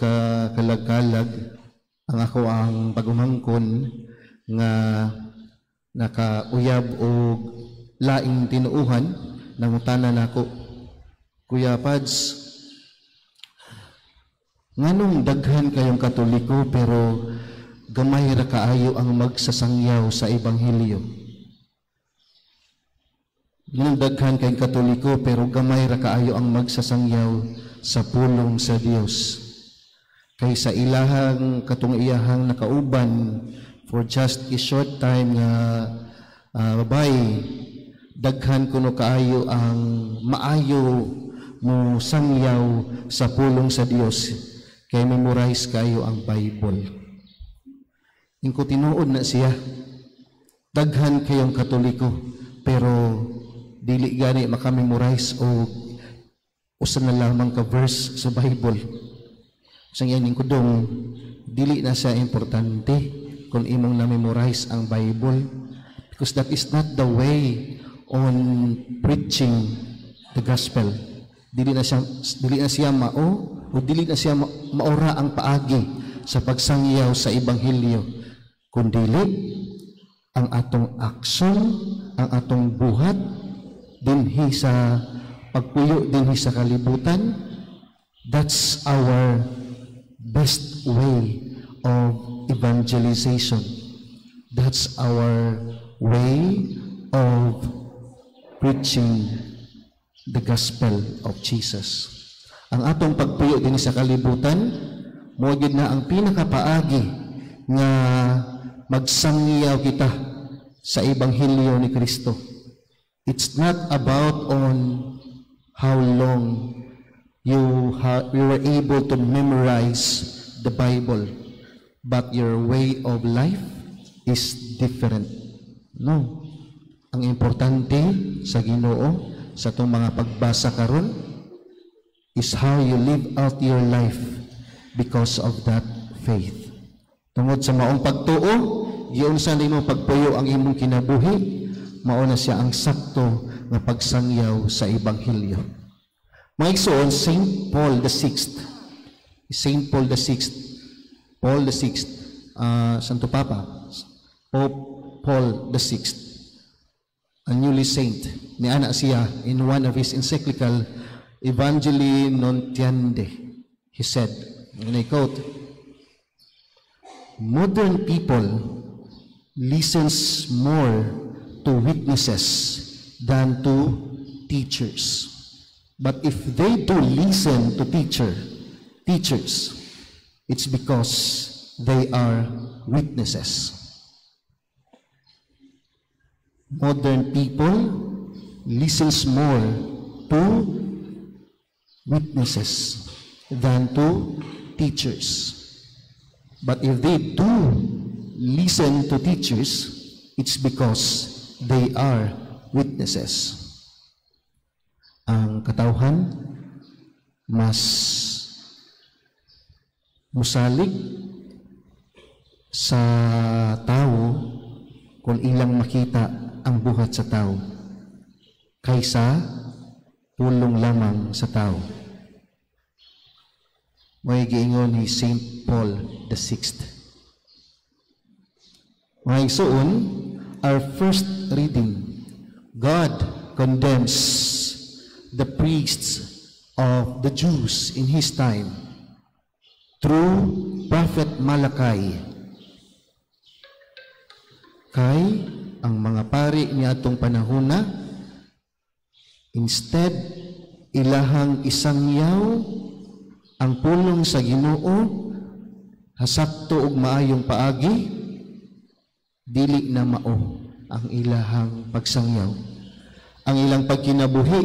Nagkalag-kalag ang ako ang pag-umangkon nga nakauyab og laing tinuuhan, nangutana nako, "Kuya Pads, nganong daghan kayong Katoliko pero gamay ra kaayo ang magsasangyaw sa Ebanghelyo? Nganong daghan kayong Katoliko pero gamay ra kaayo ang magsasangyaw sa pulong sa Dios?" Kay sa ilahang katong iyahang nakauban for just a short time nga babae, daghan kuno kaayo ang maayo mo sangyaw sa pulong sa Dios kay memorize kayo ang Bible. Ingko, tinuod na siya. Daghan kayong Katoliko pero dili gani makamemorize og usa na lamang ka verse sa Bible. Sang yan ko dong, dili na siya importante kung imong na-memorize ang Bible because that is not the way on preaching the gospel. Dili na siya mao o dili na siya maora ang paagi sa pagsangyaw sa ebanghelyo, kundili ang atong aksyon, ang atong buhat dinhi sa pagpuyo dinhi sa kalibutan. That's our best way of evangelization. That's our way of preaching the gospel of Jesus. Ang atong pagpuyo din sa kalibutan, mao gyud na ang pinakapaagi nga magsangyaw kita sa ebanghelyo ni Kristo. It's not about on how long you were able to memorize the Bible, but your way of life is different. No. Ang importante sa Ginoo sa atong mga pagbasa karon is how you live out your life because of that faith. Tungod sa maong pagtuo, giunsa nimo pagpuyo ang imong kinabuhi, mao na siya ang sakto nga pagsangyaw sa ebanghelyo. Mga igsoon, Saint Paul the Sixth, Saint Paul the Sixth, Paul the Sixth, Santo Papa, Pope Paul the Sixth, a newly saint, niana siya in one of his encyclical, Evangelii Nuntiandi. He said, and I quote, "Modern people listens more to witnesses than to teachers. But if they do listen to teachers, it's because they are witnesses." Modern people listens more to witnesses than to teachers. But if they do listen to teachers, it's because they are witnesses. Ang katawhan mas musalig sa tao kung ilang makita ang buhat sa tao kaysa pulong lamang sa tao. May giingon ni Saint Paul the Sixth. Mga igsoon, our first reading, God condemns the priests of the Jews in his time through Prophet Malachi. Kay ang mga pari niadtong panahona, instead ilahang isangyaw ang pulong sa Ginoo hasakto og maayong paagi, dili na mao ang ilahang pagsangyaw. Ang ilang pagkinabuhi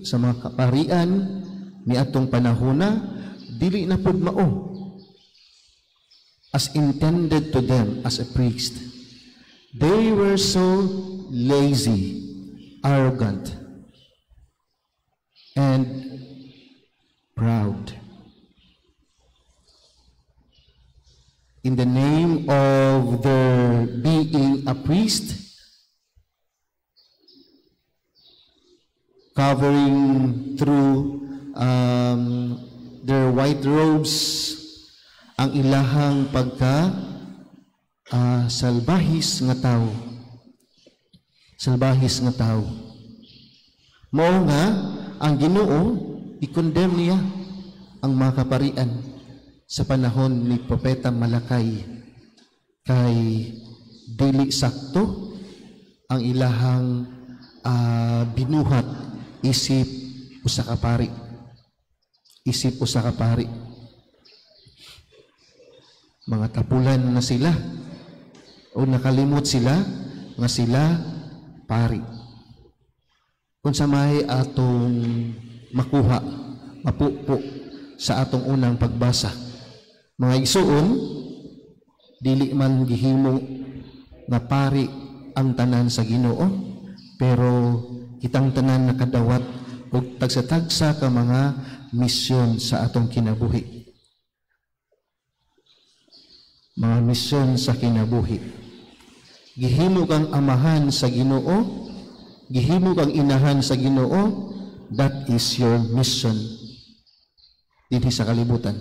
sa mga kaparian niadtong panahona, dili na pud mao as intended to them as a priest. They were so lazy, arrogant, and proud. In the name of their being a priest, covering through their white robes, Ang ilahang pagka salbahis nga tao. Salbahis nga tao. Mao nga ang Ginoo, i-condemn niya ang mga kaparian sa panahon ni Propeta Malakay kay dili sakto ang ilahang binuhat isip usa ka pari, isip usa ka pari. Mga tapulan na sila o nakalimot sila nga sila pari. Kung sa may atong makuha, mapupo sa atong unang pagbasa, mga igsuon, dili man gihimo nga pari ang tanan sa Ginoo, pero kitang tanan nakadawat og tagsa-tagsa ka mga misyon sa atong kinabuhi, mga misyon sa kinabuhi. Gihimo kang amahan sa Ginoo, gihimo kang inahan sa Ginoo, that is your mission dinhi sa kalibutan.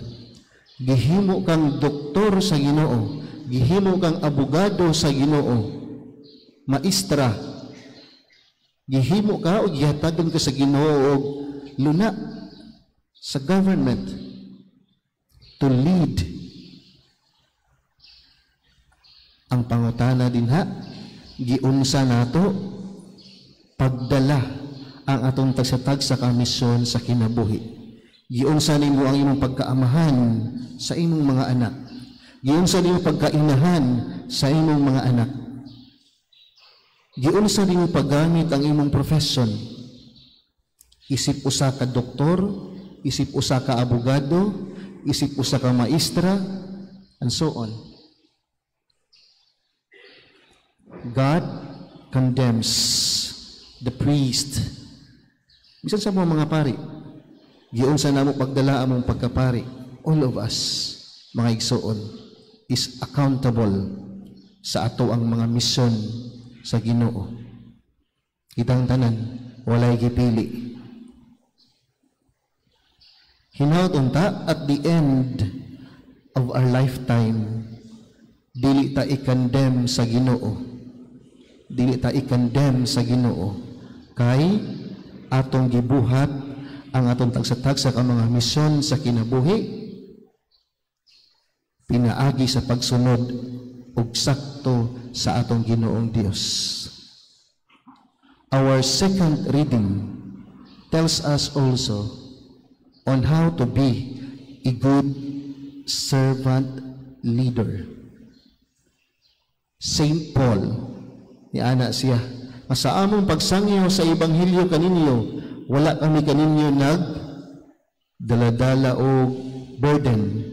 Gihimo kang doktor sa Ginoo, gihimo kang abogado sa Ginoo, maestra, gihimo ka o gihatagan ka sa Ginoo og luna sa government to lead. Ang pangutana dinha, giunsa nato pagdala ang atong tagsa-tagsa ka misyon sa kinabuhi? Giunsa nimo ang imong pagkaamahan sa imong mga anak? Giunsa nimo pagkainahan sa imong mga anak? Giunsa nimo paggamit ang imong profession isip usa ka doktor, isip usa ka abogado, isip usa ka maestra, and so on? God condemns the priest. Bisan sa mga pari, giunsa namo pagdala among pagkapari? All of us, mga igsoon, is accountable sa ato ang mga misyon sa Ginoo. Kitang tanan, walay gipili. Hinaut unta at the end of our lifetime, dili ta i-condemn sa Ginoo. Dili ta i-condemn sa Ginoo kay atong gibuhat ang atong tagsa-tagsa ka mga misyon sa kinabuhi pinaagi sa pagsunod og sakto sa atong Ginoong Dios. Our second reading tells us also on how to be a good servant leader. Saint Paul, niana siya, "Sa among pagsangyaw sa ebanghelyo kaninyo, wala kami kaninyo nag daladala o burden.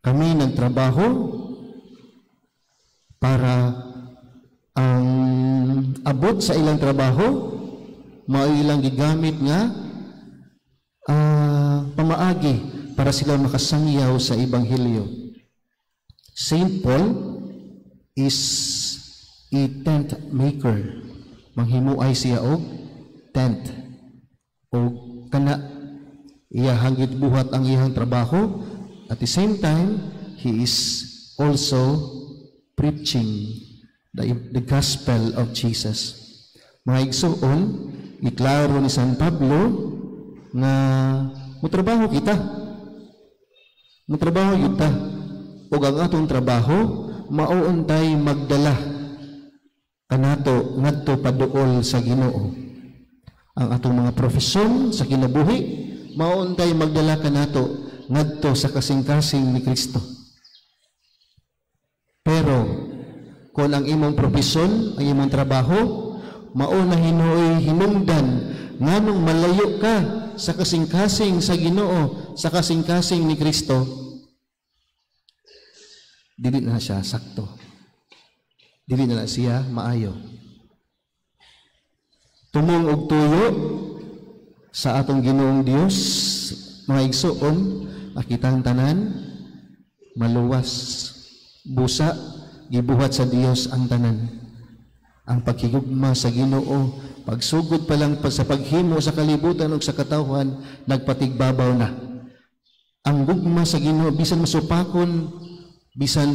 Kami nagtrabaho para ang abot sa ilang trabaho mao ilang gigamit nga pamaagi para sila makasangyaw sa ebanghelyo." Saint Paul is a tent maker. Manghimuay siya og tent. O kana iyahang buhat ang iyang trabaho. At the same time, he is also preaching the gospel of Jesus. Mga igsoon, iklaro ni San Pablo nga mutrabaho kita. Mutrabaho kita. Ug ang atong trabaho mao untay magdala kanato ngadto paduol sa Ginoo. Ang atong mga profesyon sa kinabuhi mao untay magdala kanato ngadto sa kasing-kasing ni Kristo. Pero kung ang imong profesyon, ang imong trabaho, mao na hinuoy hinungdan nganong malayo ka sa kasing-kasing sa Ginoo, sa kasing-kasing ni Kristo, dili na siya sakto. Dili na siya maayo. Tumong og tuyo sa atong Ginoong Dios, mga igsoon, makitang tanan maluwas. Busa gibuhat sa Dios ang tanan. Ang paghigugma sa Ginoo, pagsugod pa lang pa sa paghimo sa kalibutan ug sa katawhan, nagpatigbabaw na. Ang gugma sa Ginoo, bisan masupakon, bisan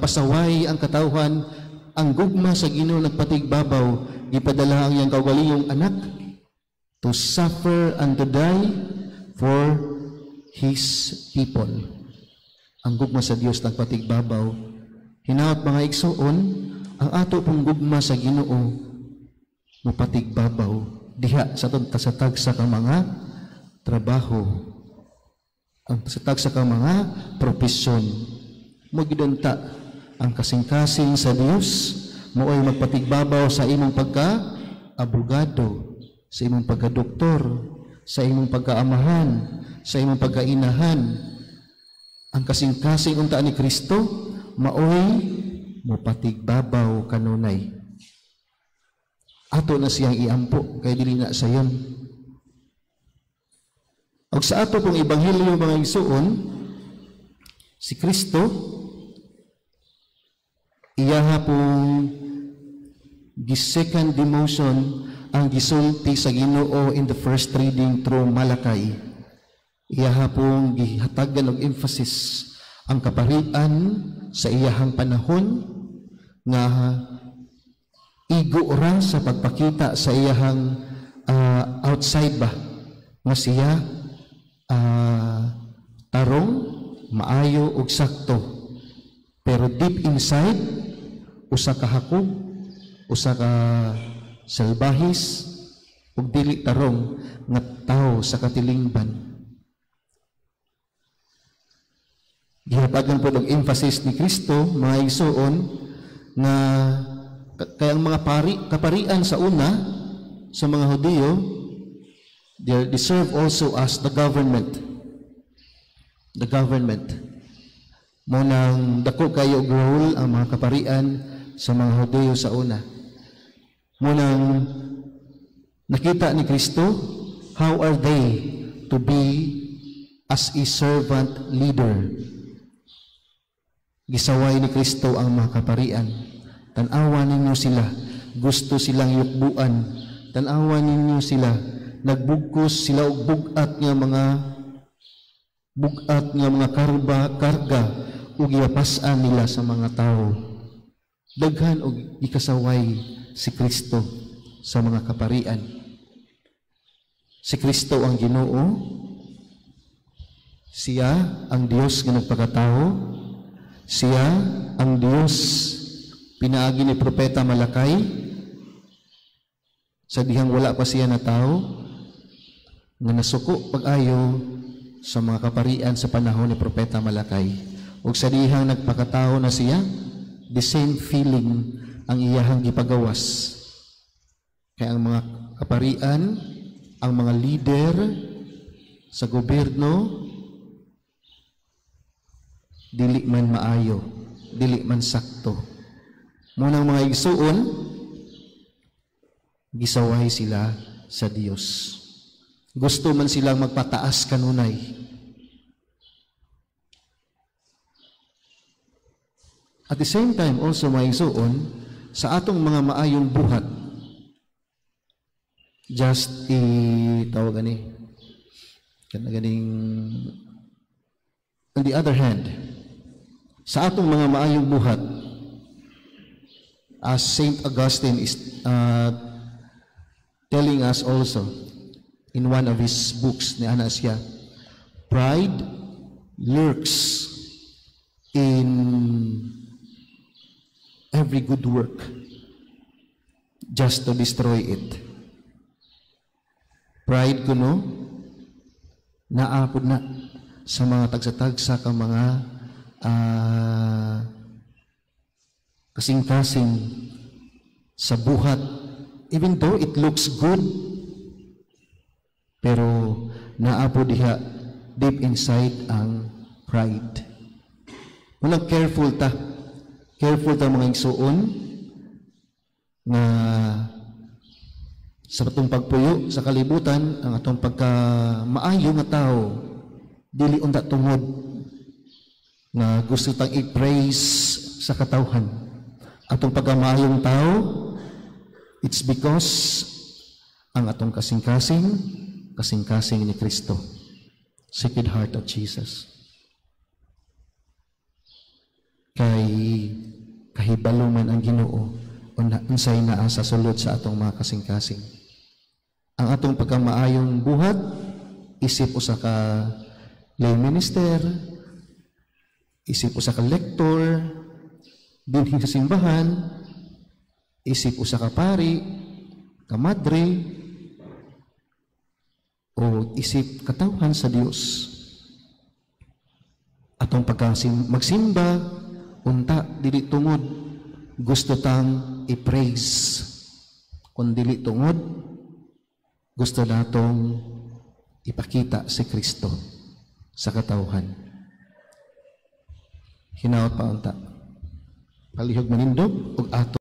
pasaway ang katawhan, ang gugma sa Ginoo nagpatigbabaw, gipadala ang iyang kaugalingong anak to suffer and to die for His people. Ang gugma sa Dios nagpatigbabaw. Hinaot, mga igsuon, ang ato pong gugma sa Ginoo mopatigbabaw diha sa atong sa tagsa ka mga trabaho, ang sa tagsa ka mga propesyon. Mao gyud unta ang kasing-kasing sa Dios mao'y magpatigbabaw sa imong pagka abogado, sa imong pagka-doktor, sa imong pagkaamahan, sa imong pagkainahan. Ang kasing-kasing unta ni Kristo mao'y mopatigbabaw kanunay. Ato na siyang iampo kay dili na sayon. Og sa ato pong ebanghelyo, mga igsuon, si Kristo iyaha pong gi-second demotion ang gisulti sa Ginoo in the first reading through Malachi. Iyaha pong gihatagan og emphasis ang kaparian sa iyahang panahon nga igo ra sa pagpakita sa iyahang outside ba nga siya tarong, maayo ug sakto, pero deep inside usa ka hakog, usa ka salbahis ug dili tarong nga tawo sa katilingban. Gihatagan po og emphasis ni Kristo, mga igsuon, nga kaya ang mga pari, kaparian sa una sa mga Hudiyo, they serve also as the government. The government. Mao nang dako kayo og role ang mga kaparian sa mga Hudiyo sa una. Mao nang nakita ni Kristo, how are they to be as a servant leader? Gisaway ni Kristo ang mga kaparian. Tan-awa ninyo sila. Gusto silang yukbuan. Tan-awa ninyo sila. Nagbugkos sila og bugat nga mga karga ug gipasan nila sa mga tao. Daghan og gikasaway si Kristo sa mga kaparian. Si Kristo ang Ginoo. Siya ang Dios nga nagpakatao. Siya ang Dios pinaagi ni Propeta Malakay sa dihang wala pa siya na tao nga nasuko pag-ayo sa mga kaparian sa panahon ni Propeta Malakay. Ug sa dihang nagpakatao na siya, the same feeling ang iyahang gipagawas. Kaya ang mga kaparian, ang mga leader sa gobyerno, dili man maayo, dili man sakto. Mao nang, mga igsuon, gisaway sila sa Dios. Gusto man silang magpataas kanunay. At the same time also, mga igsuon, sa atong mga maayong buhat, just i tawag ani kana ganing, on the other hand, sa atong mga maayong buhat, as Saint Augustine is telling us also in one of his books, ni ana siya, pride lurks in every good work just to destroy it. Pride kuno naa pod na sa mga tagsa-tagsa ka mga kasing-kasing sa buhat, even though it looks good, pero naa po diha deep inside ang pride. Unang careful ta, careful ta, mga igsuon, nga sa atong pagpuyo sa kalibutan, ang atong pagka maayo nga tao dili unta tungod nga gusto tang i-praise sa katawhan. Atong pagkamaayong tao, it's because ang atong kasing-kasing, kasing-kasing ni Kristo. Sacred Heart of Jesus. Kay kahibalo man ang Ginoo unsay naa sa sulod sa atong mga kasing-kasing. Ang atong pagkamaayong buhat isip usa ka lay minister, isip usa ka lector dinhi sa simbahan, isip usa ka pari, kamadre, o isip katawhan sa Dios. Atong pagkasim magsimba unta dili tungod gusto tang i-praise, kun dili tungod gusto natong ipakita si Kristo sa katawhan. Hinaot pa unta palihog manindog ug ato